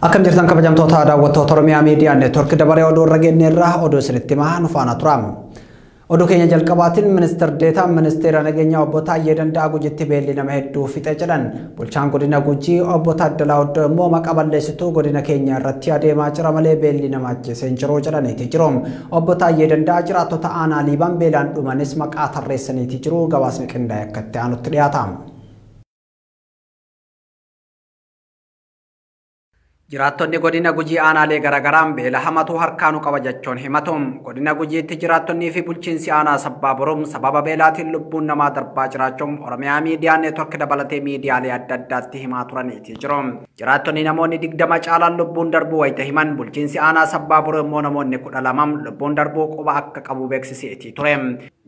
Akkam jirtan kabajamtoota daawwattoota Oromiyaa Miidiyaa Neetwoork dabaree oduu irra geenyeerra oduu isinitti himaa nu faana tura. Oduu keenya jalqabaatiin ministeer deetaa ministeera nageenyaa obbo Taayyee Danda'aa Gujiitti beelli nama hedduu fixe jedhan. Bulchaan godina Gujii obbo Taaddalaa Oddoo immoo maqaa balleessituu godina keenya irratti adeemaa jira malee beelli nama ajjeesee hin jiru jedhaniiti jiru. Obbo Taayyee Danda'aa jiraattota aanaa Liiban beelaan dhumanis maqaa tarreessaniiti jiru. Gabaasni qindaa'e akka itti aanutti dhiyaata. Jiraattonni godina Gujii aanaalee garaagaraan beela hamatu harkaanuu qaba jechuun himatu. Godina Gujiitti jiraattonnii fi bulchiinsi aanaa Sabbaa Boruum sababa beelaatiin lubbuun namaa darbaa jiraachuun Oromiyaa Miidiyaa Neetwoork dabalatee miidiyaalee adda addaatti himaa turaniiti jiru. Jiraattonni namoonni 20 caalaan lubbuun darbuu wayita himan bulchiinsi aanaa Sabbaa Boruu immoo namoonni 12 lubbuun darbuu quba akka qabu beeksiseetii ture.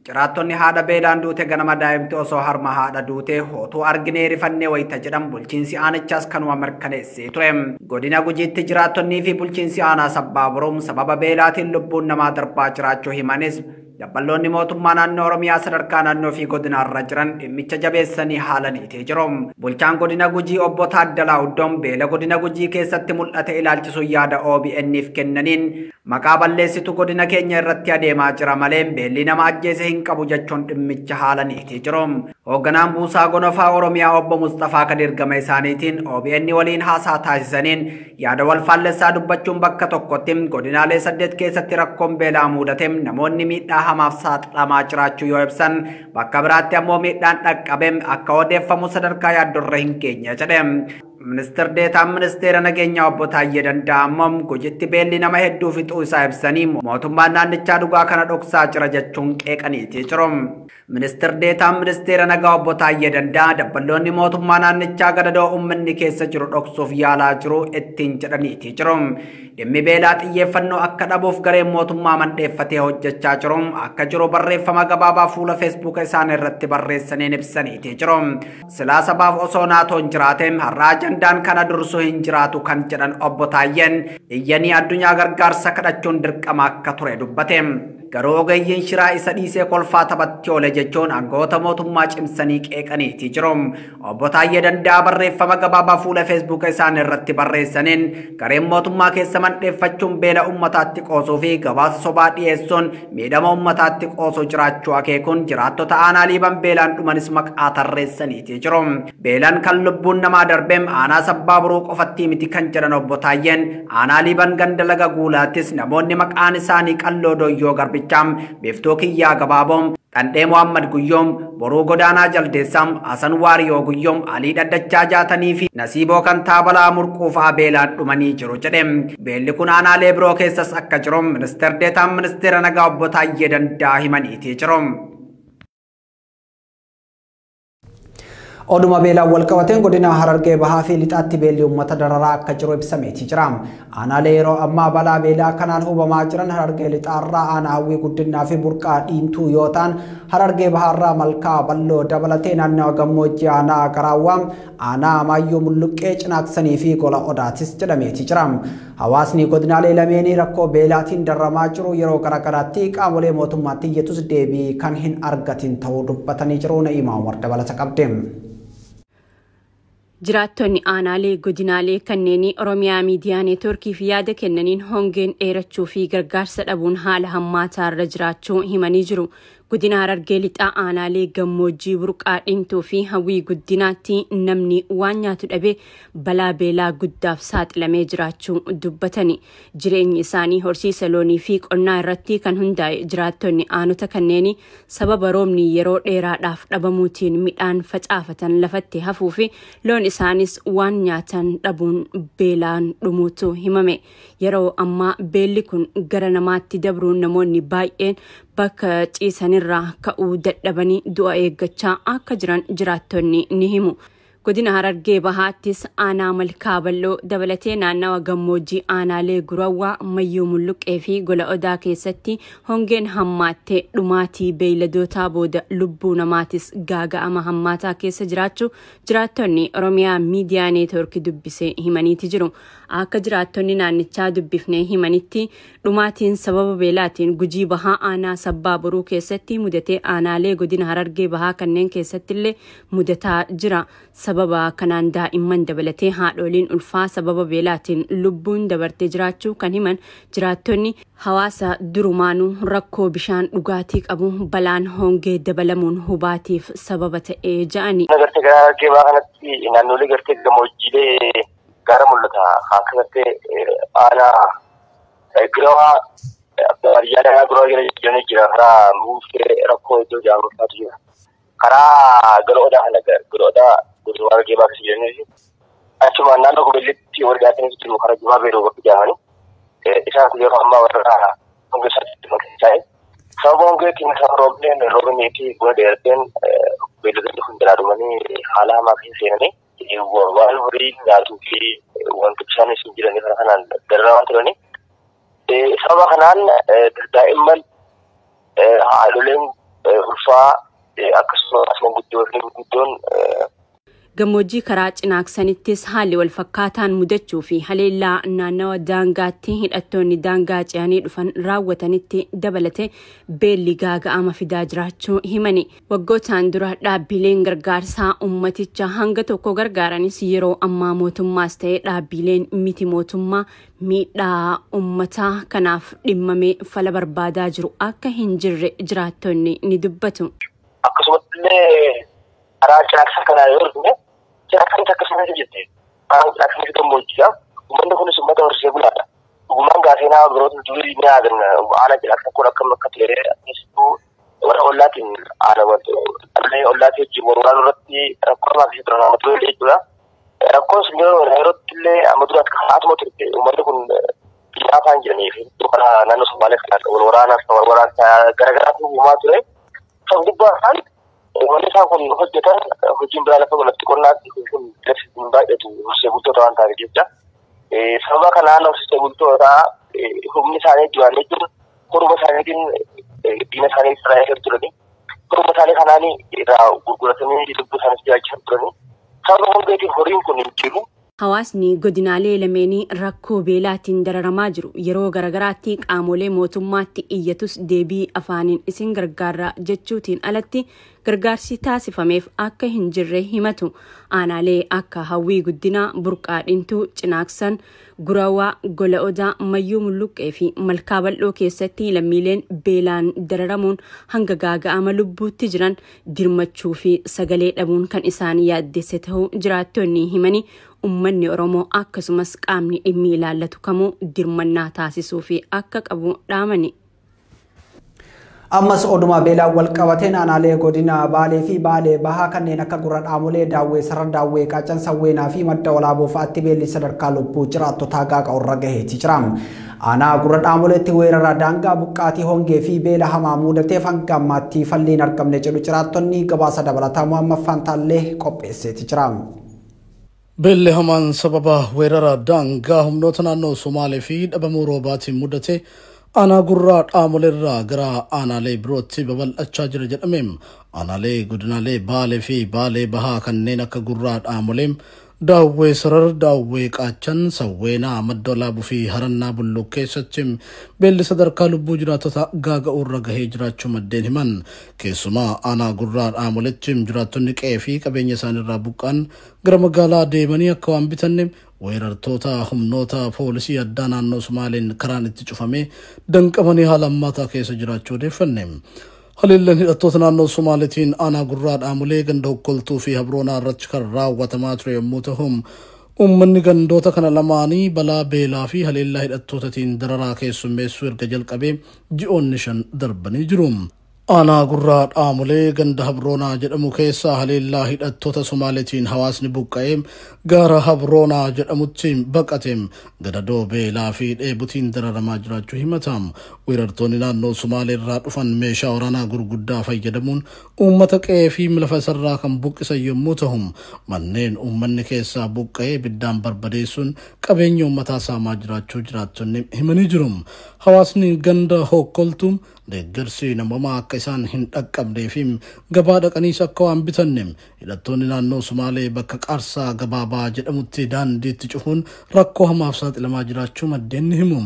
Jiraattonni haadha beelaan duute ganama daa'imti osoo harma haadha duute hootuu arginee rifannee wayita jedhan bulchiinsi aanichaas kanuma mirkaneessee ture. Godina Gujiitti jiraattonnii fi bulchiinsi aanaa Sabbaa Boruum sababa beelaatiin lubbuun namaa darbaa jiraachuu himanis dabballoonni mootummaa naannoo Oromiyaa sadarkaa naannoo fi godinaarra jiran dhimmicha jabeessanii haalaniitee jiru. Bulchaan godina Gujii obbo Taaddalaa Uddoon beela godina Gujii keessatti mul'ate ilaalchisuun yaada OBN'if kennaniin maqaa balleessitu godina keenya irratti adeemaa jira malee beelli nama ajjeese hin qabu jechuun dhimmicha haalaniitee jiru. Hoogganaan buusaa gonofaa Oromiyaa obbo Mustafaa Kadir gama isaaniitiin OBN waliin haasaa taasisaniin yaada wal faallessaa dubbachuun bakka tokkotti godinaalee 8 keessatti rakkoon beelaa mudate namoonni miidhaa hamaaf saaxilamaa jiraachuu yoo ibsan bakka biraatti ammoo miidhaan dhaqqabe akka odeeffamu sadarkaa yaaddorra hin geenye jedhe. Ministeer deetaan ministeera nageenyaa obbo Taayyee Danda'aa ammoo Gujiitti beelli nama hedduu fixuu isaa ibsanii mootummaan naannichaa dhugaa kana dhoksaa jira jechuun qeeqaniitii jiru. Ministeer deetaan ministeera nagaa obbo Taayyee Danda'aa dabballoonni mootummaa naannichaa gadadoo uummanni keessa jiru dhoksuuf yaalaa jiru ittiin jedhaniitii jiru. Dhimmi beelaa xiyyeeffannoo akka dhabuuf gareen mootummaa mandheeffatee hojjechaa jiru akka jiru barreeffama gabaabaa fuula feesbuuka isaanii irratti barreessaniin ibsaniitii jiru. Silaa sabaaf osoo naatoon jiraate har'a ajandaan kana dursuu hin jiraatu kan jedhan obbo Taayyeen iyyanii addunyaa gargaarsa kadhachuun dirqama akka ture dubbate. Garuu ogeeyyiin shiraa isa dhiisee kolfaa taphatti oole jechuun aangawoota mootummaa cimsanii qeeqaniitii jiru. Obbo Taayyee Danda'aa barreeffama gabaabaa fuula feesbuuka isaanii irratti barreessaniin gareen mootummaa keessa mandheeffachuun beela uummataatti qoosuu fi gabaasa sobaa dhiyeessuun miidhama uummataatti qoosuu jiraachuu akeekuun jiraattota aanaa Liiban beelaan dhumanis maqaa tarreessaniitii jiru. Beelaan kan lubbuun namaa darbeem aanaa Sabbaa Boruu qofatti miti kan jedhan obbo Taayyeen aanaa Liiban ganda laga guulaattis namoonni maqaan isaanii Qalloo Dooyyoo Garbichaam, Biiftuu Kiyyaa Gabaaboom, Dhandhee Muhammad Guyyoom, Boruu Godaanaa Jaldeessaam, Hasan Waariyoo Guyyoom, Alii Dhaddachaa Jaatanii fi Nasiiboo kan Taabalaa Murquu fa'aa beelaan dhumanii jiru jedhe. Beelli kun aanaalee biroo keessas akka jiru ministeer deetaan ministeera nagaa obbo Taayyee Danda'aa himaniitii jiru. Oduma beelaan wal qabateen godina Harargee Bahaa fi Lixaatti beelli uummata dararaa akka jiru ibsameeti jira. Aanaalee yeroo ammaa balaa beelaa kanaan hubamaa jiran Harargee Lixaarraa aanaa Hawwii Guddinaa fi Burqaa Dhiimtuu yoo ta'an Harargee Bahaarraa Malkaa Balloo dabalatee naannawa gammoojjii aanaa Garaawwaa, aanaa Amaayyoo Mulluqqee Cinaaksanii fi Gola Odaatis jedhameeti jira. Hawaasni godinaalee lameenii rakkoo beelaatiin darramaa jiru yeroo garaagaraatti qaamolee mootummaatti iyyatus deebii kan hin argatin ta'uu dubbatanii jiru. Na'imaa Umar dabalata qabde. Jiraattonni aanaalee godinaalee kanneen Oromiyaa Miidiyaa Neetwoorkiif yaada kennaniin hongeen dheerachuu fi gargaarsa dhabuun haala hammaataarra jiraachuu himanii jiru. Godina Harargee Lixaa aanaalee gammoojjii Burqaa Dhiimtuu fi Hawwii Guddinaatti namni waan nyaatu dhabee balaa beelaa guddaaf saaxilamee jiraachuu dubbatani. Jireenyi isaanii horsiisa loonii fi qonnaa irratti kan hundaa'e jiraattonni aanota kanneen sababa roobni yeroo dheeraadhaaf dhabamuutiin midhaan facaafatan lafatti hafuu fi loon isaanis waan nyaatan dhabuun beelaan dhumuutu himame. Yeroo ammaa beelli kun gara namaatti dabruun namoonni baay'een bakka ciisanirraa ka'uu dadhabanii du'a eeggachaa akka jiran jiraattonni ni himu. Godina Harargee Bahaattis aanaa Malkaa Balloo dabalatee naannawa gammoojjii aanaalee Gurawwaa, Mayyuu Mulluqqee fi Gola Odaa keessatti hongeen hammaattee dhumaatii beeyladootaa booda lubbuu namaatis gaaga'ama hammaataa keessa jiraachuu jiraattonni Oromiyaa Miidiyaa Neetwoorkii dubbisee himaniiti jiru. Akka jiraattonni naannichaa dubbifnee himanitti dhumaatiin sababa beelaatiin Gujii Bahaa aanaa Sabbaa Boruu keessatti mudatee aanaalee godina Harargee Bahaa kanneen keessattillee mudataa jira. Sababa kanaan daa'imman dabalatee haadholiin ulfaa sababa beelaatiin lubbuun dabartee jiraachuu kan himan jiraattonni, hawaasa durumaanuu rakkoo bishaan dhugaatii qabu balaan hongee dabalamuun hubaatiif sababa ta'ee ja'ani. Gartee gara Harargee Bahaa kanatti naannolee gartee gammoojjiilee gaara mul'ata. Akka gartee aanaa Girawaa, baadiyyaa dhagaa Girawaa jala jiranii jira. Karaa Muuffee rakkoo iddoo jedhamu jira. Karaa gara Odaa kana, gara Odaa godina Harargee Bahaa keessa jiranii, achuma naannoo Gobeellitti warri dhiyaatanii jiru, karaa Jumaa Beeroo bakka jedhamanii. Isaan kun yeroo ammaa warra hongee isaatti makamtaa'e. Sababa hongeetiin, sababa roobneen roobnii fi buna dheerateen, beeyladoonni kun jalaa dhumanii haala hamaa keessa seenanii, waan horii nyaatuu fi wanti bishaanis hin jiranii kana kanaan dararamaa turanii. Sababa kanaan daa'imman, haadholeen ulfaa, akkasumas manguddoonni gurguddoon. Gammoojjii karaa Cinaaksanittis haalli walfakkaataan mudachuu fi haleellaa naannawa daangaatti hidhattoonni daangaa ce'anii dhufan raawwatanitti dabalate beelli gaaga'ama fidaa jiraachuu himani. Waggootaan dura dhaabbileen gargaarsaa ummaticha hanga tokko gargaaranis, yeroo ammaa mootummaas ta'e dhaabbileen miti mootummaa miidhaa ummataa kanaaf dhimmamee fala barbaadaa jiru akka hin jirre jiraattonni ni dubbatu. Akkasumas illee karaa Cinaaksan kanaa yoo argine, Cinaaksanis akkasumas jirti. Karaan Cinaaksanis gammoojjiidha. Uummanni kunis uummata horsiisee bulaadha. Dhugumaan gaaseenaa biroota durii ni yaadanna. Aanaa Cinaaksan kun akkam akka ture, keessattuu warra ollaatiin, haala ollaatii wajjin wal waraanuu irratti rakkoo hamaa keessa turan amma ture jechuudha. Rakkoon sun yeroo yerootti illee amma duraatti haatuma turte. Uummanni kun biyya afaan jiranii fi karaa naannoo Somaalee kanaan wal waraanaaf wal waraansa garaagaraatu uumaa ture. Kan gubbaa isaan wanni isaan kun hojjetan, hojiin biraa lafa godhatti qonnaatti kun lafti hin baay'atu, horsiisee bultoota waan ta'aniif jecha. Sababa kanaan horsiisee bultoota humni isaanii duraan jechuun horuma isaaniitiin diina isaanii irraa eegaa turani. Horuma isaanii kanaan irraa gurguratanii lubbuu isaanii jiraachisaa turani. Sababa hongeetiin horiin kun hin jiru. Hawaasni godinaalee lameenii rakkoo beelaatiin dararamaa jiru yeroo garagaraatti qaamolee mootummaatti iyyatus, deebii afaaniin isin gargaarra jechuutiin alatti gargaarsi taasifameef akka hin jirre himatu. Aanaalee akka Hawwii Guddinaa, Burqaa Dhintuu, Cinaaksan, Gurawaa, Gola Odaa, Mayyuu Mulluqqee fi Malkaa Bal'oo keessatti lammiileen beelaan dararamuun hanga gaaga'ama lubbuutti jiran dirmachuu fi sagalee dhabuun kan isaan yaaddesse ta'uu jiraattonni himanii, ummanni Oromoo akkasumas qaamni dhimmi ilaallatu kamuu dirmannaa taasisuu fi akka qabu dhaamani. Ammas oduma beelaan wal qabateen, aanaalee godina Baalee fi Baalee Bahaa kanneen akka Gurra Dhaamolee, Daawwee Sarar, Daawwee Qaacan, Sawweenaa fi Madda Walaaboo fa'aatti beelli sadarkaa lubbuu jiraattotaa gaaqa irra gaheeti jira. Aanaa Gurra Dhaamoleetti weerara daangaa, buqqaatii, hongee fi beela hamaa mudateef hanga ammaatti falli hin argamne jedhu jiraattonni. Gabaasa dabalataa Muhammad Fantaallee qopheesseeti jira. Beelli hamaan sababa weerara daangaa humnoota naannoo Somaalee fi dhabamuu roobaatiin mudate aanaa Gurraa Dhaamoleerraa gara aanaalee birootti babal'achaa jira jedhame. Aanaalee godinaalee Baalee fi Baalee Bahaa kanneen akka Gurraa Dhaamolee, Daawwee Sarar, Daawwee Qaachan, Sawweenaa, Madda Walaabuu fi Harannaa Bulluq keessatti beelli sadarkaa lubbuu jiraattota gaaga'uurra gahee jiraachuu maddeen himan. Keessumaa aanaa Gurraa Dhaamoletti jiraattonni qe'ee fi qabeenya isaaniirraa buqqaan gara magaalaa deemanii akka waan bitanne weerartoota humnoota poolisii addaa naannoo Sumaaleen karaan itti cufamee danqamanii haala hammaataa keessa jiraachuu odeeffanne. Haleellaan hidhattoota naannoo Somaaliitiin aanaa Gurraa Dhaamolee ganda Hokkoltuu fi Habroonaa irratti kan raawwatamaa ture yommuu ta'u, uummanni gandoota kana lamaanii balaa beelaa fi haleellaa hidhattootaatiin dararaa keessummeessuu erga jalqabee ji'oonni 5 darbanii jiru. Aanaa Gurraa Dhaamolee ganda Habroonaa jedhamu keessaa haleellaa hidhattoota Somaaliitiin hawaasni buqqa'ee gaara Habroonaa jedhamutti baqate gadadoo beelaa fi dheebutiin dararamaa jiraachuu himata. Weerartoonni naannoo Somaalee irraa dhufan meeshaa waraanaa gurguddaa fayyadamuun uummata qe'ee fi lafa isarraa kan buqqisan yommuu ta'u, manneen uummanni keessaa buqqa'ee ibiddaan barbadeessuun qabeenya uummataa saamaa jiraachuu jiraattonni himanii jiru. Hawaasni ganda Hokkoltuu deeggarsi namoomaa akka isaan hin dhaqqabnee fi gabaa dhaqaniis akka waan bitanne hidhattoonni naannoo Sumaalee bakka Qarsaa Gabaabaa jedhamutti daandiitti cufuun rakkoo hamaaf saaxilamaa jiraachuu maddeen ni himu.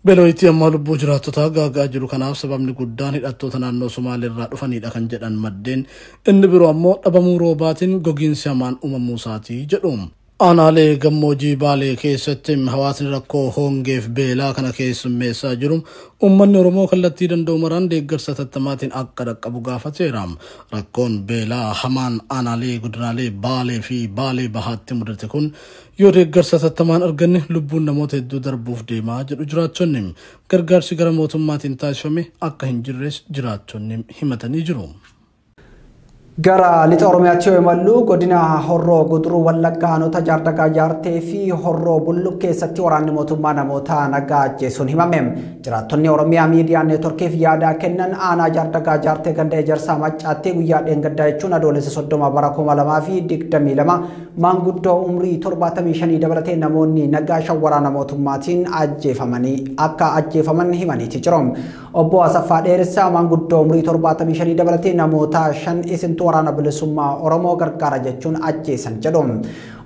Beela ammaa lubbuu jiraattotaa gaagaa jiru kanaaf sababni guddaan hidhattoota naannoo Somaaleerraa dhufanidha kan jedhan maddeen inni biroo ammoo dhabamuu roobaatiin gogiinsi hamaan uumamuu isaatii jedhu. Aanaalee gammoojjii Baalee keessatti hawaasni rakkoo hongeef beelaa kana keessummeessaa jiru uummanni Oromoo kallattii danda'u maraan deeggarsa tattamaatiin akka dhaqqabu gaafateera. Rakkoon beelaa hamaan aanaalee godinaalee Baalee fi Baalee Bahaatti mudate kun yoo deeggarsa tattamaan arganne lubbuun namoota hedduu darbuuf deemaa jedhu jiraattonni. Gargaarsi gara mootummaatiin taasifame akka hin jirres jiraattonni himatanii jiru. Gara lixa Oromiyaatti yoo imallu godina Horroo Guduruu Wallaggaa aanota Jaardagaa Jaartee fi Horroo Bulluq keessatti waraanni mootummaa namoota nagaa ajjeesuun himame. Jiraattonni Oromiyaa Miidiyaa Neetworkiif yaada kennan aanaa Jaardagaa Jaartee ganda Ejersaa Maccaatti guyyaa dheengaddaa jechuun adoolessa 30 bara 2022 maanguddoo umrii 75 dabalatee namoonni nagaa shan waraana mootummaatiin ajjeefamanii akka ajjeefaman himaniiti jiru. Obbo Asaffaa Dheeressaa maanguddoo umrii 75 dabalatee namoota shan isintu waraana bilisummaa Oromoo gargaara jechuun ajjeesan jedhu.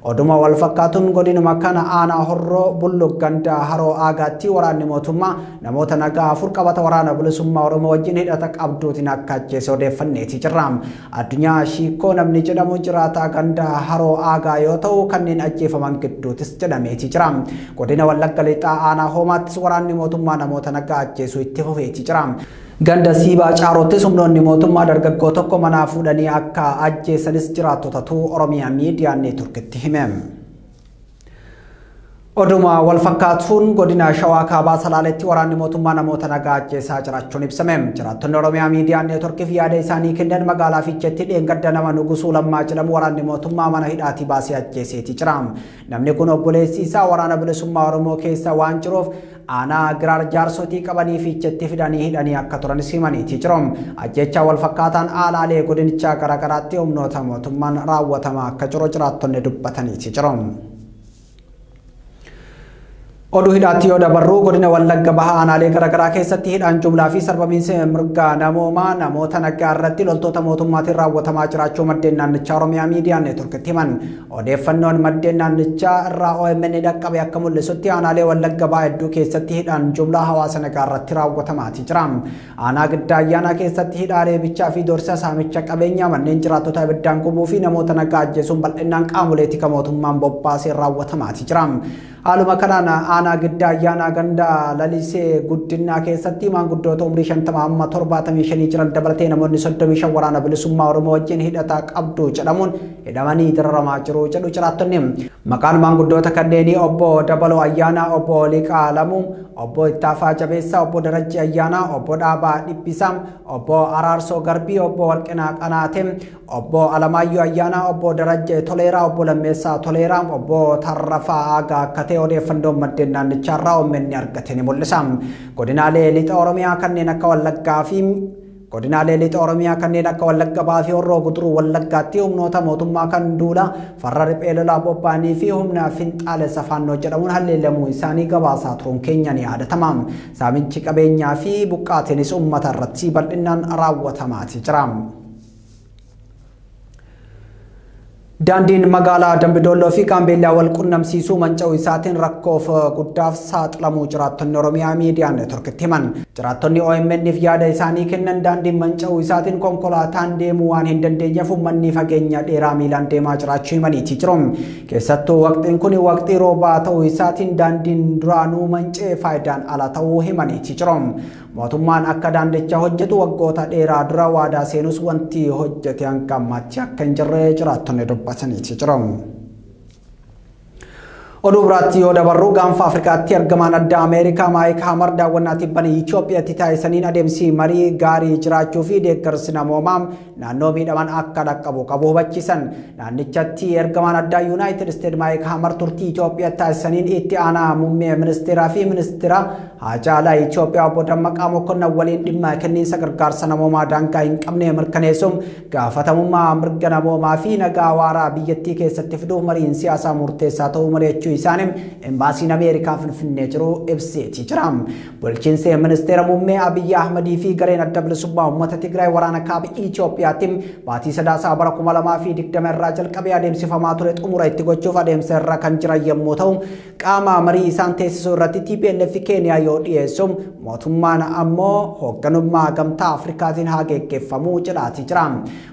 Oduma wal fakkaatuun godinuma kana aanaa Horroo Bulluq ganda Haroo Aagaatti waraanni mootummaa namoota nagaa afur qabata waraana bilisummaa Oromoo wajjin hidhata qabduutiin akka ajjeese odeeffanneeti jirra. Addunyaa Shiikoo namni jedhamu jiraataa ganda Haroo Aagaa yoo ta'u kanneen ajjeefaman gidduutis jedhameeti jira. Godina Wallagga Lixaa aanaa Hoomaattis waraanni mootummaa namoota nagaa ajjeesuu itti fufeeti jira. Ganda Siibaa Caarottis humnoonni mootummaa dargaggoo tokko manaa fuudhanii akka ajjeesanis jiraattotatu Oromiyaa Miidiyaa Neetworkitti hime. Oduma wal fakkaatuun godina Shawaa Kaabaa Salaaletti waraanni mootummaa namoota nagaa ajjeesaa jiraachuun ibsame. Jiraattonni Oromiyaa Miidiyaa Neetworkiif yaada isaanii kennan magaalaa Fiicheetti dheengadda nama Nugusuu Lammaa jedhamu waraanni mootummaa mana hidhaatii baasee ajjeeseeti jira. Namni kun obboleessi isaa waraana bilisummaa Oromoo keessa waan jiruuf aanaa Giraar Jaarsotii qabanii Fiicheetti fidanii hidhanii akka turanis himaniiti jiru. Ajjeechaa wal fakkaataan aanaalee godinichaa garaagaraatti humnoota mootummaan raawwatamaa akka jiru jiraattonni dubbataniiti jiru. Oduu hidhaatti yoo dabarru godina Wallagga Bahaa aanaalee garaagaraa keessatti hidhaan jumlaa fi sarbamiinsi mirga namoomaa namoota nagaa irratti loltoota mootummaatiin raawwatamaa jiraachuu maddeen naannichaa Oromiyaa Miidiyaa Neetworkitti himan. Odeeffannoon maddeen naannichaa irraa OMN dhaqqabe akka mul'isutti aanaalee Wallagga Bahaa hedduu keessatti hidhaan jumlaa hawaasa nagaa irratti raawwatamaati jira. Aanaa Giddaa Ayyaanaa keessatti hidhaa reebichaa fi doorsisa saamicha qabeenyaa manneen jiraattota ibiddaan gubuu fi namoota nagaa ajjeesuun bal'inaan qaamolee tika mootummaan bobbaaseen raawwatamaati jira. Haaluma kanaan aanaa Giddaa Ayyaanaa ganda Lalisee Guddinaa keessatti maanguddoota umrii 50 hamma 75 jiran dabalatee namoonni 35 waraana bilisummaa Oromoo wajjin hidhata qabdu jedhamuun hidhamanii dararamaa jiru jedhu jiraattonni. Maqaan maanguddoota kanneenii obbo Dabaloo Ayyaanaa, obbo Liqaa Lamuu, obbo Ittaafaa Jabeessaa, obbo Darajjii Ayyaanaa, obbo Dhaabaa Dhibbisaa, obbo Araarsoo Garbii, obbo Warqinaa Qanaatee, obbo Alamaayyoo Ayyaanaa, obbo Darajjee Toleeraa, obbo Lammeessaa Toleeraa, obbo Tarrafaa Aagaa akka ta'e odeeffannoon maddeen naannichaarraa OMN argate ni mul'isa. Godinaalee lixa Oromiyaa kanneen akka Wallaggaa fi godinaalee lixa Oromiyaa kanneen akka Wallagga Bahaa fi Horroo Guduruu Wallaggaatti humnoota mootummaa kan duula farra riphee lolaa bobba'anii fi humna finxaalessa faannoo jedhamuun halleellamuu isaanii gabaasaa turuun keenya ni yaadatama. Saamichi qabeenyaa fi buqqaatiinis uummata irratti bal'inaan raawwatamaati jira. Daandiin magaalaa Dambidolloo fi Gaambeellaa wal qunnamsiisuu manca'uu isaatiin rakkoof guddaaf saaxilamuu jiraattonni Oromiyaa Miidiyaa Neetworkitti himan. Jiraattonni OMN'f yaada isaanii kennan daandiin manca'uu isaatiin konkolaataan deemuu waan hin dandeenyeef uummanni fageenya dheeraa miilaan deemaa jiraachuu himaniiti jiru. Keessattuu waqtiin kun waqtii roobaa ta'uu isaatiin daandiin duraanuu manca'ee faayidaan ala ta'uu himaniiti jiru. Mootummaan akka daandicha hojjetu waggoota dheeraa dura waadaa seenus wanti hojjete hanga ammaatti akka hin jirre jiraattonni dubbataniiti jiru. Oduu biraatti yoo dabarru gaanfa Afrikaatti argamaan adda Ameerikaa Maayik Hamar daawwannaa tibbanii Itoophiyaatti taasisaniin adeemsi marii gaarii jiraachuu fi deeggarsi namoomaa naannoo miidhaman akka dhaqqabu qabu hubachiisan. Naannichatti ergamaan addaa Yuunaayitid Isteet Maayik Hamar turtii Itoophiyaatti taasisaniin itti aanaa muummee ministeeraa fi ministeera haajaa Itoophiyaa obbo Dammaqaa Mokonnon waliin dhimma kenniinsa gargaarsa namoomaa daangaa hin qabne mirkaneessuun gaafatamummaa mirga namoomaa fi nagaa waaraa biyyattii keessatti fiduuf mariin siyaasaa murteessaa ta'uu mari'achuu jechuu isaanii embaasiin Ameerikaa Finfinnee jiru ibseetii jira. Bulchiinsi ministeera muummee Abiyyi Ahmadii fi gareen adda bilisummaa uummata Tigraay waraana kaaba Itoophiyaatti baatii sadaasaa bara 2020 irraa jalqabee adeemsifamaa ture xumura itti gochuuf adeemsa irra kan jiran yommuu ta'u, qaama marii isaan teessisuu irratti TPLF Keeniyaa yoo dhiyeessu mootummaan ammoo hoogganummaa gamtaa Afrikaatiin haa geggeeffamuu jedhaatii jira.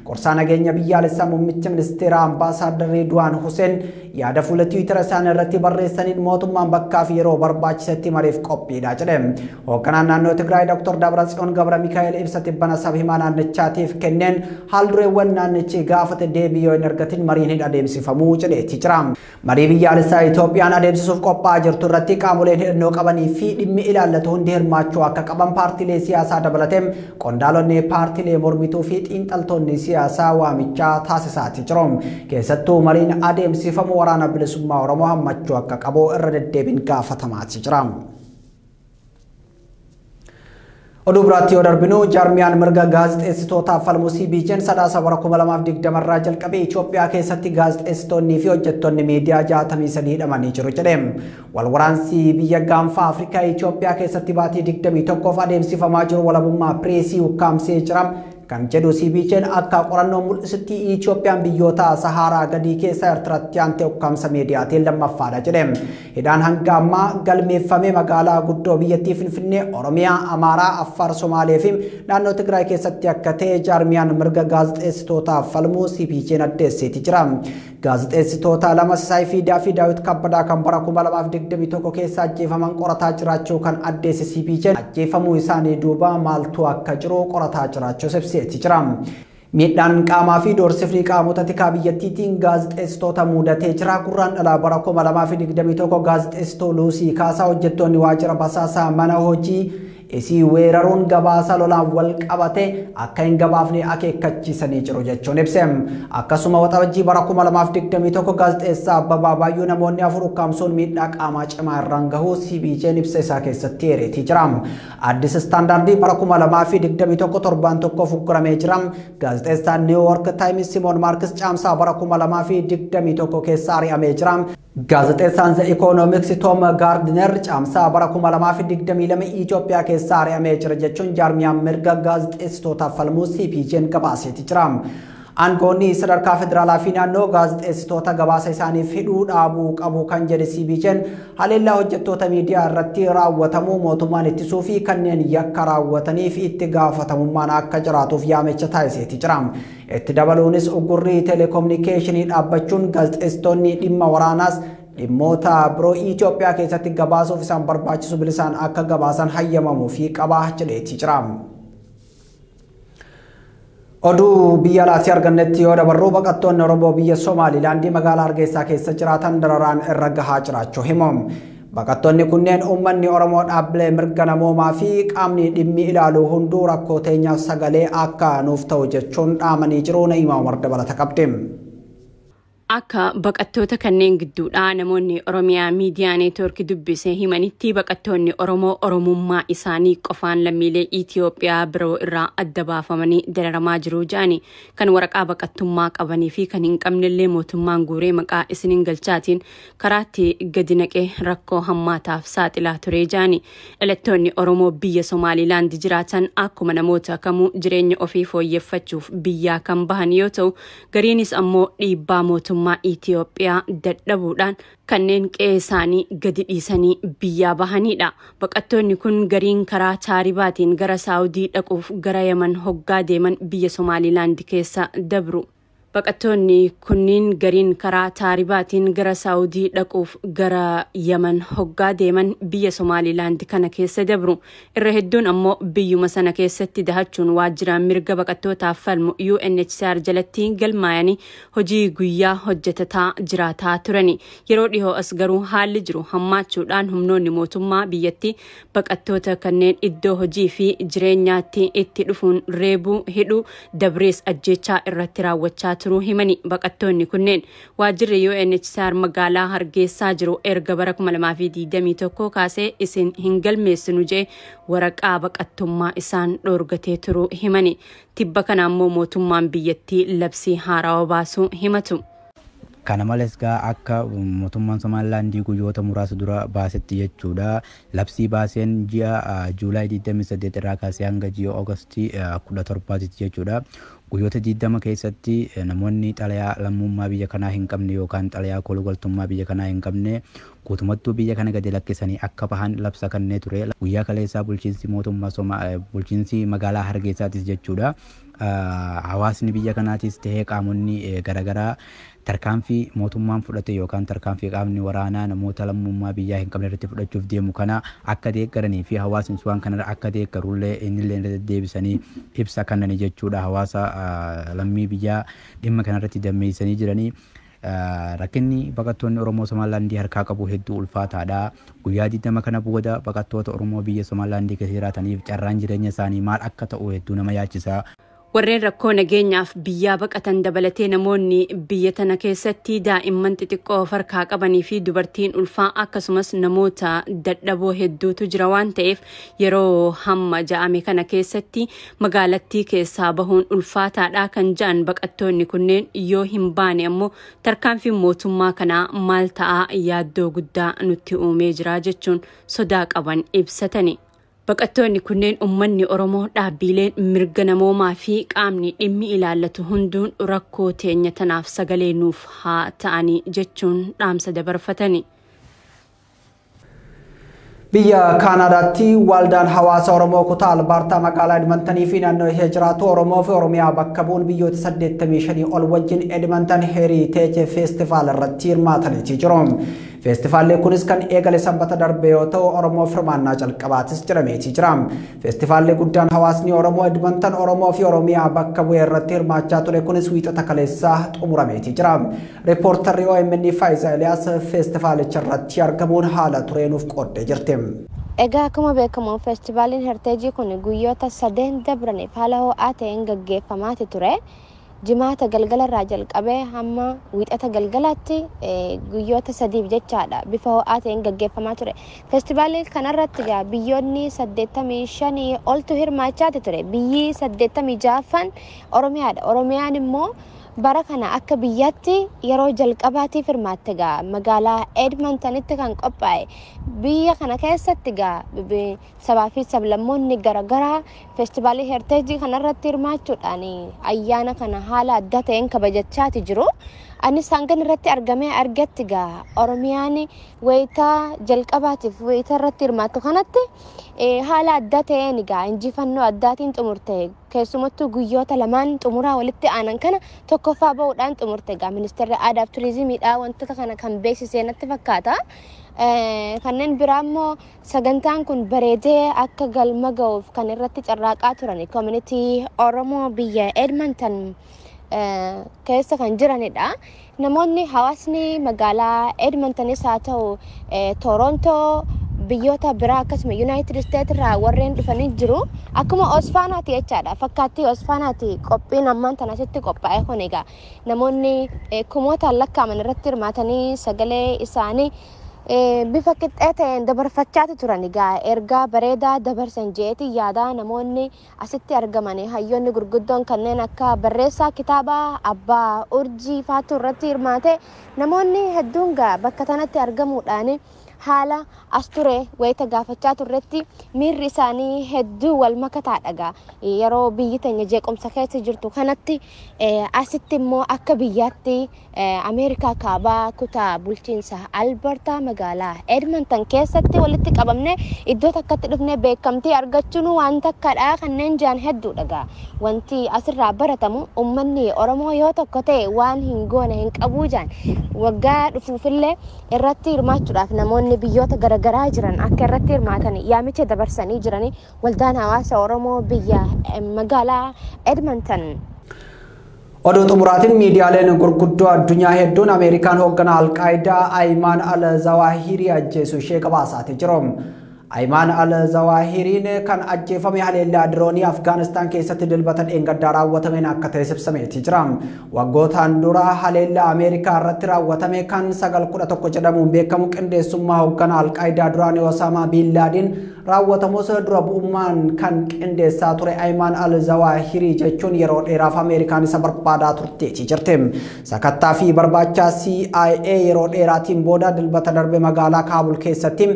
Gorsaa nageenya biyyaalessaa muummicha ministeera Ambaasaadar Ridwaan Hussein yaada fuula Tiwiitara isaanii irratti barreessaniin mootummaan bakkaa fi yeroo barbaachisetti mariif qophiidha jedhe. Hoogganaan naannoo Tigraay Dr. Dabratsiyoon Gabra Mikaa'el ibsa tibbana saba himaa naannichaatiif kenneen haal dureewwan naannichi gaafate deebii yoo hin argatin mariin hin adeemsifamuu jedheetii jira. Marii biyyaalessaa Itoophiyaan adeemsisuuf qophaa'aa jirtu irratti qaamoleen hidhannoo qabanii fi dhimmi ilaallatu hundi hirmaachuu akka qaban paartiilee siyaasaa dabalatee qondaalonni paartiilee mormituu fi xiinxaltoonni siyaasaa waamichaa taasisaatii jiru. Keessattuu mariin adeemsifamu waraana bilisummaa Oromoo hammachuu akka qabu irra deddeebiin gaafatamaatii jira. Oduu biraatti yoo darbinu jaarmiyaan mirga gaazexeessitootaaf falmu CBJ'n sadaasa bara 2020 irraa jalqabee Itoophiyaa keessatti gaazexeessitoonnii fi hojjettoonni miidiyaa 63 hidhamanii jiru jedhe. Walwaraansi biyya gaanfa Afrikaa Itoophiyaa keessatti baatii 21f adeemsifamaa jiru walabummaa pireesii ukkaamsee jira. Kan jedhu CBJ'n akka qorannoo mul'isutti Itoophiyaan biyyoota Saharaa gadii keessa Eertiraatti aantee ukkaamsa miidiyaatiin lammaffaadha jedhe. Hidhaan hanga ammaa galmeeffame magaalaa guddoo biyyattii Finfinnee, Oromiyaa, Amaaraa, Affaar, Somaalee fi naannoo Tigraay keessatti akka ta'e jaarmiyaan mirga gaazexeessitootaaf falmuu CBJ'n addeesseeti jira. Gaazexeessitoota lama Sisaay Fiidaa fi Daawit Kabbadaa kan bara 2021 keessa ajjeefaman qorataa jiraachuu kan addeesse CBJ'n ajjeefamuu isaanii duuba maaltu akka jiru qorataa jiraachuu ibseeti jira. Miidhaan qaamaa fi doorsifni qaamota tikaa biyyattiitiin gaazexeessitoota mudatee jira. Gurraan dhalaa bara 2021 gaazexeessituu Luusii Kaasaa hojjettoonni waajjira basaasaa mana hojii isii weeraruun gabaasa lolaan wal qabate akka hin gabaafne akeekkachiisanii jiru jechuun ibse. Akkasuma waxabajjii bara 2021 gaazexeessaa Abbabaa Baayyuu namoonni afur ukkaamsuun miidhaa qaamaa cimaa irraan gahuu CBJ'n ibsa isaa keessatti eereetii jira. Addis Istaandaardii bara 2021 torbaan tokko fugguramee jira. Gaazexeessaan New York Times Simoon Maarkis caamsaa bara 2021 keessa ari'amee jira. Gaazexeessaan The Economics Tom Gardner caamsaa bara 2022 Itoophiyaa keessa ari'amee jira jechuun jaarmiyaan mirga gaazexeessitootaaf falmuu CPJ'n gabaaseeti jira. Aangoonni sadarkaa federaalaa fi naannoo gaazexeessitoota gabaasa isaaniif hidhuu dhaabuu qabu kan jedhe CBJ'n haleellaa hojjettoota miidiyaa irratti raawwatamuu mootummaan ittisuu fi kanneen yakka raawwataniif itti gaafatamummaan akka jiraatuuf yaamicha taasiseeti jira. Itti dabaluunis uggurrii teleekominikeeshinii dhaabbachuun gaazexeessitoonni dhimma waraanaas dhimmoota biroo Itoophiyaa keessatti gabaasuuf isaan barbaachisu bilisaan akka gabaasan hayyamamuu fi qabaa jedheeti jira. Oduu biyya alaatti argannetti yoo dabarru baqattoonni Oromoo biyya Somaalilaandii magaalaa Hargeysaa keessa jiraatan dararaan irra gahaa jiraachuu himu. Baqattoonni kunneen uummanni Oromoo dhaabbilee mirga namoomaa fi qaamni dhimmi ilaalu hunduu rakkoo teenyaaf sagalee akka nuuf ta'u jechuun dhaamanii jiru. Na'imaa Umar dabalata qabdi. Akka baqattoota kanneen gidduudhaa namoonni Oromiyaa Miidiyaa Neetwoorkii dubbisee himanitti baqattoonni Oromoo Oromummaa isaanii qofaan lammiilee Itoophiyaa biroo irraa adda baafamanii dararamaa jiru jedhani kan waraqaa baqattummaa qabanii fi kan hin qabnellee mootummaan guuree maqaa isiniin galchaatiin karaatti gadi naqee rakkoo hammaataaf saaxilaa ture jedhani. Dhalattoonni Oromoo biyya Somaalilaand jiraatan akkuma namoota kamuu jireenya ofii fooyyeffachuuf biyyaa kan bahan yoo ta'u gariinis ammoo dhiibbaa mootummaa Itoophiyaa dadhabuudhaan kanneen qe'ee isaanii gadi dhiisanii biyyaa bahanidha. Baqattoonni kun gariin karaa taaribaatiin gara Saawudii dhaquuf gara Yaman hoggaa deeman biyya Somaalilaand keessa dabru. Baqattoonni kunniin gariin karaa taaribaatiin gara Saawudii dhaquuf gara Yaman hoggaa deeman biyya Somaalilaand kana keessa dabru. Irra hedduun ammoo biyyuma sana keessatti dahachuun waajjira mirga baqattootaaf falmu UNHCR jalatti galmaayanii hojii guyyaa hojjetataa jiraataa turani. Yeroo dhihoo as garuu haalli jiru hammaachuudhaan humnoonni mootummaa biyyatti baqattoota kanneen iddoo hojii fi jireenyaatti itti dhufuun reebuu, hidhuu, dabrees ajjeechaa irratti raawwachaa turuu himani. Baqattoonni kunneen waajjirri UNHCR magaalaa Hargeysaa jiru erga bara 2021 kaasee isin hin galmeessinu jee waraqaa baqattummaa isaan dhoorgatee turuu himani. Tibba kana ammoo mootummaan biyyattii labsii haarawaa baasuu himatu. Kana malees gaa akka mootummaan Somaalilaandii guyyoota muraasa dura baasetti jechuudha. Labsii baaseen ji'a Juulaay 28 irraa kaasee hanga ji'a Oogastii 17 jechuudha. Guyyoota 20 keessatti namoonni xalayaa lammummaa biyya kanaa hin qabne yookaan xalayaa koolugaltummaa biyya kanaa hin qabne guutumattuu biyya kana gadi lakkisanii akka bahan labsa kennee ture. Guyyaa kaleessaa bulchiinsi mootummaa bulchiinsi magaalaa Hargeessaatis jechuudha. Hawaasni biyya kanaatis ta'ee qaamonni garaagaraa tarkaanfii mootummaan fudhate yookaan tarkaanfii qaamni waraanaa namoota lammummaa biyyaa hin qabne irratti fudhachuuf deemu kana akka deeggaranii fi hawaasni waan kanarra akka deeggarullee innillee irra deddeebisanii ibsa kennanii jechuudha. Hawaasa lammii biyyaa dhimma kanarratti dammeessanii jiranii. Rakkinni baqattoonni Oromoo Somaalilaandii harkaa qabu hedduu ulfaataadha. Guyyaa 20 kana booda baqattoota Oromoo biyya Somaalilaandii keessa jiraataniif carraan jireenya isaanii maal akka ta'u hedduu nama yaachisa. Warreen rakkoo nageenyaaf biyyaa baqatan dabalatee namoonni biyya tana keessatti daa'imman xixiqqoo of harkaa qabanii fi dubartiin ulfaa akkasumas namoota dadhaboo hedduutu jira waan ta'eef yeroo hamma ja'ame kana keessatti magaalattii keessaa bahuun ulfaataadha kan ja'an baqattoonni kunneen yoo hin baane ammoo tarkaanfiin mootummaa kanaa maal ta'aa yaaddoo guddaa nutti uumee jira jechuun sodaa qaban ibsatani. Baqattoonni kunneen uummanni Oromoo dhaabbileen mirga namoomaa fi qaamni dhimmi ilaallatu hunduun rakkoo teenya tanaaf sagalee nuuf haa ta'anii jechuun dhaamsa dabarfatani. Biyya Kaanaadaatti waldaan hawaasa Oromoo kutaa Albaartaa magaalaa Edmontanii fi naannoo ishee jiraatu Oromoo fi Oromiyaa bakka bu'uun biyyoota 85 ol wajjin Edmonton Heritage Festival irratti hirmaatanii jiru. Feestivaalli kunis kan eegale sanbata darbe yoo ta'u Oromoo hirmaannaa jalqabaatis jedhameetii jira. Feestivaalli guddaan hawaasni Oromoo Edmonton Oromoo fi Oromiyaa bakka bu'ee irratti hirmaachaa ture kunis wiixata kaleessaa xumurameetii jira. Riippoortarri OMN Faayisaa Eliyaas feestivaalicha irratti argamuun haala turee nuuf qooddee jirti. Egaa akkuma beekamu feestivaaliin herteejii kun guyyoota 3 dabraniif haala ho'aa ta'een gaggeeffamaati ture. Jimaata galgalarraa jalqabee hamma wiixata galgalaatti guyyoota 3 jechaadha bifa ho'aa ta'een gaggeeffamaa ture. Feestivaalii kanarratti egaa biyyoonni 85 oltu hirmaachaati ture. Biyyi 86ffaan Oromiyaadha. Oromiyaan immoo bara kana akka biyyaatti yeroo jalqabaatiif hirmaatte egaa magaalaa Edmontonitti kan qophaa'e. Biyya kana keessatti egaa sabaa fi sablammoonni garaagaraa feestivaalii herteejii kanarratti hirmaachuudhaan ayyaana kana haala adda ta'een kabajachaati jiru. Anis hangan irratti argamee argatti egaa Oromiyaan wayitaa jalqabaatiif wayitaa irratti hirmaattu kanatti haala adda ta'een egaa injifannoo addaatiin xumurte. Keessumattuu guyyoota lamaan xumuraa walitti aanan kana tokkoffaa bahuudhaan xumurte egaa ministeerri aadaa fi turizimiidha wantoota kana kan beeksisee natti fakkaata. Kanneen biraa immoo sagantaan kun bareedee akka galma ga'uuf kan irratti carraaqaa turan koomunitii Oromoo biyya Edmonton keessa kan jiranidha. Namoonni hawaasni magaalaa Edmontonis haa ta'u Torontoo biyyoota biraa akkasuma United States irraa warreen dhufanii jiru. Akkuma Osfaanaati jechaadha. Fakkaattii Osfaanaati qophiin ammaan tana asitti qophaa'e kun egaa namoonni kumootaan lakkaa'aman irratti hirmaatanii sagalee isaanii bifa qixxee ta'een dabarfachaati turan. Egaa ergaa bareedaa dabarsan jeeti yaadaa namoonni asitti argaman hayyoonni gurguddoon kanneen akka barreessaa kitaabaa Abbaa Urjii faatu irratti hirmaate namoonni hedduun gaa bakka tanatti argamuudhaan haala as ture wayita gaafachaa turretti miirri isaanii hedduu wal makataadha gaa yeroo biyyi teenya jeequmsa keessa jirtu kanatti asitti immoo akka biyyaatti Ameerikaa kaabaa kutaa bulchiinsa Albertaa magaalaa Edmonton keessatti walitti qabamne iddoo takkatti dhufne beekamtii argachuun waan takkadha kanneen jiran hedduudha gaa wanti asirraa baratamu uummanni Oromoo yoo tokko ta'e waan hin goone hin qabuu jaan waggaa dhufuufillee irratti hirmaachuudhaaf namoonni biyyoota garaagaraa jiran akka irratti hirmaatan yaamicha dabarsanii jiranii waldaan hawaasa Oromoo biyya magaalaa Edmonton. Oduu xumuraatiin miidiyaaleen gurguddoo addunyaa hedduun Ameerikaan hoogganaa Alqaayidaa Aymaan Al-Zawaahirii ajjeesuu ishee gabaasaati jiru. Aymaan Al-Zawaahiriin kan ajjeefame haleellaa diroonii Afgaanistaan keessatti dilbata dheengaddaa raawwatameen akka ta'e ibsameeti jira. Waggootaan dura haleellaa Ameerikaa irratti raawwatame kan 911 jedhamuun beekamu qindeessummaa hoogganaa Alqaayidaa duraanii Osaamaa Bin Laadin Raawwatamus dura bu'ummaan kan qindeessaa ture Aymaan Al-Zawaahirii jechuun yeroo dheeraaf Ameerikaan isa barbaadaa turteeti jirti. Sakattaa fi barbaacha CIA yeroo dheeraatiin booda Dilbata darbe magaalaa Kaabul keessatti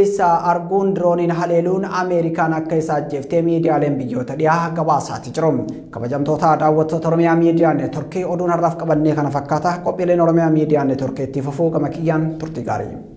isa arguun dirooniin haleeluun Ameerikaan akka isa ajjeeftee miidiyaaleen biyyoota dhiyaa gabaasaati jiru. Kabajamtoota daawwattoota Oromiyaa Miidiyaa Neetworkii, oduun har'aaf qabannee kana fakkaata. Qophiileen Oromiyaa Miidiyaa Neetworkii itti fufuu. Gama kiyyaan turtii gaarii.